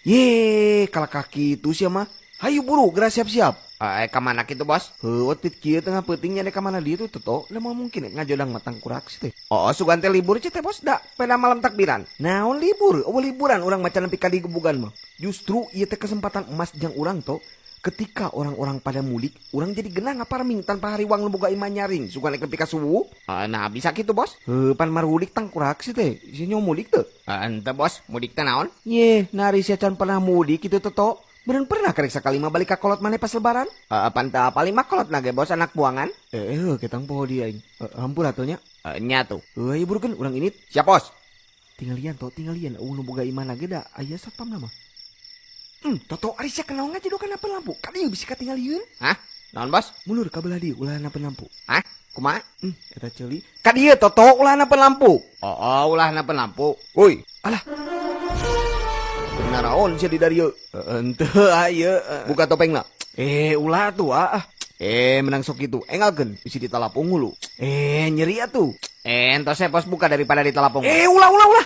Ye, kalakah kitu sia mah. Hayu buru, geura siap-siap. Eh, ka mana kitu, Bos? Heuh, outfit kieu tengah peuting nya ka mana dieu tuh, Toto. Lah, moal mungkin ngajodang mah tangkurak sih teh. Oh, sugan teh libur teh, Bos, da peda malam takbiran. Naon libur? Oh, liburan urang maca nepi ka digebugan mah. Justru ieu teh kesempatan emas jang urang to. Ketika orang-orang pada mudik, urang jadi genah ngaparming tanpa hariwang nu boga imah nyaring. Sugan rek nepi ka subuh. Nah, bisa kitu, Bos? Heuh, pan marudik tangkurak sih teh. Sia nyaho mudik teu? Henteu, Bos, mudik teh naon? Ye, nari sia can pernah mudik kitu, Toto. Beureun pernah karek sakali mah balik ka kolot maneh pas Lebaran? Pan teu apal mah kolot na ge, Bos, anak buangan. Eh, heuh, ketang poho dia aing. Hampura atuh nya. Nya tuh. Heuh, ayo burukeun urang ini. Siap, Bos. Tinggalian to, tinggalian. Euweuh nu boga imah ge da aya satpam mah. Toto, ari sia kenaon ngajedokan apa lampu? Ka dieu bisi katingalieun. Hah? Naon, Bos? Mundur ka belah dieu, ulah napen lampu. Hah? Kumaha? Eta ceuli. Ka dieu, Toto, ulah napen lampu. Oh, ulah napen lampu. Woi, alah. Naraon sia di darieu? Henteu aya. Buka topengna. Eh, ulah tuh ah. Eh, menang sok itu. Engalkeun bisi ditalapung hulu. Eh, nyeri atuh. Eh, entos saya, Bos, buka daripada ditalapung. Eh, ulah ulah ulah.